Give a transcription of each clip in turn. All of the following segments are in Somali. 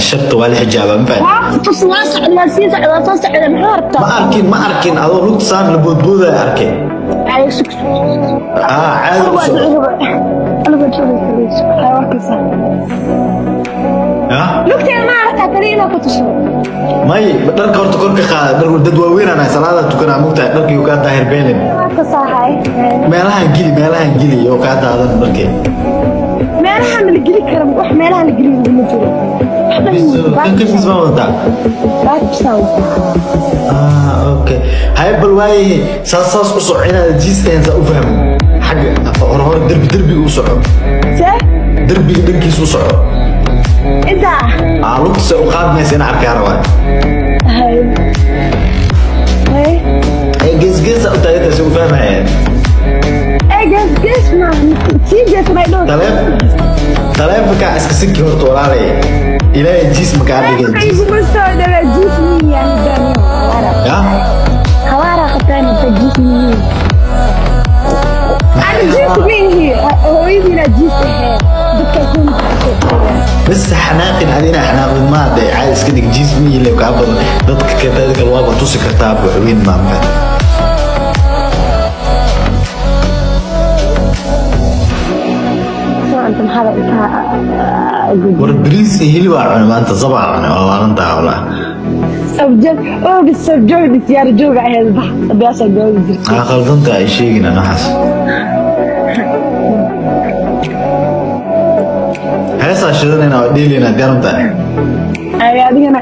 Sharta waa la xijaabaa, ma fahanti? Waa tus, waa socda, waa sii socda, waa soo socda, maxaa rabtaa? Ma arkin adoo lugta saan la boodboodaya arkay. Ay, sug sug. Ah, caadi u soco. Anigu waa warkaysaa. Ya. Lugteeda ma aragtaa kaliya inaa ku tuso? May, dharka horta kor ka qaada. Dhar dad waaweyn aan salaada tukanaa, mugtahay, dharkii uu kaa daahir beenin. Waa kasaahay. Meelahan geli, meelahan geli oo kaa daadan dharkee. Meelaha ma la geli kara, wax meelaha la geli ma jiro. Kan kamiis ma wadataa? Baabkisaa wataa. Ah, okay. Hay, bal waayahe, saas saas u soco, inaad jiis ahayn saa u fahmo. Xagga hore hore, derbi derbiga u soco. See? Derbiga dhankiisa u soco. Intaa? Ah, lugta se u qaadmaysa ina arkaa rabaa. Hay hay. Ee gees geesa u taaganta si u fahmayaan. Ee, gees gees ma sii jees may dhow. Taleefanka iska siki horta, walaalay. Ilaahay jiis ma kaa dhigay jiis. Iguma soo dhawa, jiis miyaan daaniyo. Ya. Hawaara qabtaan inta jiis miyiin. Ana jiis miyihi, hooyadiina jiis ahayd, dadka ku Bas xanaaqin, adina xanaaqin ma hadee, caadi iska dhig. Jiis miyi kaa badan dadka ka kale waaba tusi kartaa, waxweyn maa maxay. Soo inta maxaa intaa? War bariis iyo hilib aa cunay maanta, sabaa cunay, waa waalantaa walaa. Sabjad oo bis sabjoog diyaar jooga ahayd, bax biyaasa joogi jirtay. Aa, khaldanta ay sheegin waxaas. Heesaa shidanayna, waa dheelayna, diyaar tahay? Ay, adigana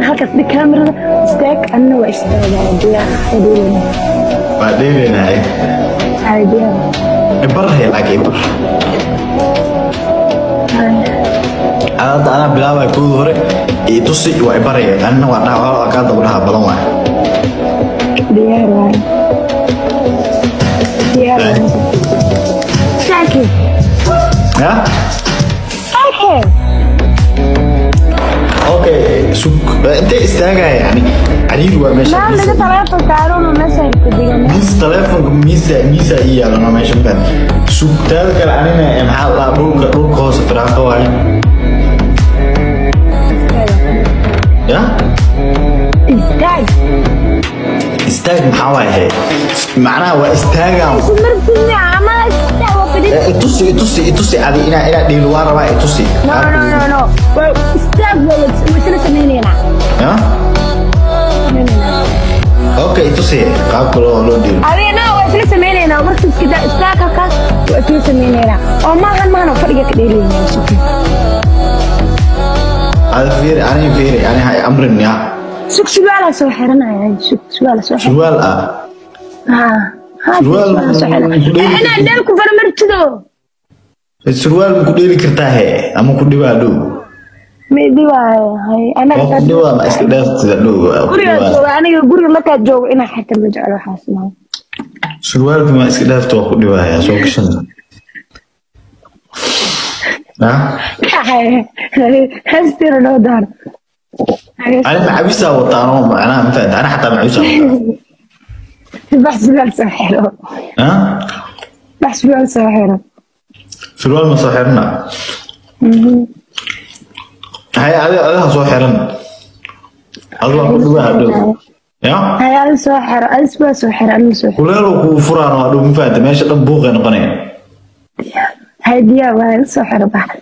halkaas dhig kaamirada, istaag, anna waa istaagaa, diyaar. Waa dheelayna. Ay. Ay, diyaar. Ibar he, laakiin ibar. Hadda anaa bilaabaya kooda hore i tusi, waa ibaraya, anina waa dhaha, waa kaa daba dhaha badan waay. Diyaar waay, diyaar waay. Saakib. Ya. Okay. Okay, sug, intee istaagaya? Yani cariiri waa meesha. Maa laga taleefonka aroona meesha ku dhigan. Miis taleefonka miisa ii yaalano meesha, mafahant? Sug, taada kale anina maxaa la dhahaa, dhulka hoose firaaqo waaye. Ya. Istaag. Istaag maxaa waaye he? Macnaha waa istaagaan. Martini camal istaag, waa fadhi. Itusi, itusi, itusi adi inaa dhiilo waa rabaa, itusi. No no no no, waa istaag, waa isla sameynaynaa. Ya, okay, itusi qaabka loo dhiilo. Adiga waa isla sameynaynaa marka iska daa, istaag halkaas, waa isla sameynaynaa oo maahan oo fadhiga ka dheelaynaa. Adi fiiri, ani fiiri, ani hay amrin ya. Sug, surwaalaa soo xiranaya, sug, surwaalaa soo xiran. Surwaal ah? Ha ha. Surwaal Surwaalaa soo xiran. ku dheeli. Inaan dheel ku baro martido. Surwaal ma ku dheeli kartaa he, ama ku dhibaa dhow? Ma idhibaayo, hay anaga. Waa ku dhibaa, ma iska dhaaftida dhow, waa ku Gurigaa dhibaa. jooga aniga, guriga markaa joogo inaan xirta ma jeclo waxaas maaha. Surwaalka ma iska dhaafta, waa ku dhibaaya, soo gashan. Ah. Heestiina noo daar. Ani macawisaa wataan oo macnaha, ma fahamta? Ani xataa macawisaa wataa. Bax, surwaal soo xiro. Ah. Bax, surwaal soo xiro. Surwaal ma soo xirna? Hay, adiga soo xiran, adiga waa ku dhibaa dhow ya. Hay, adi soo xiro, adi surwaal soo xiro, adi soo xiro. Kuleelo kuu furaan waa dhow, ma fahamta? Meesha dhan buuqay noqonaya. Hay, diyaar waa, soo xiro, bax.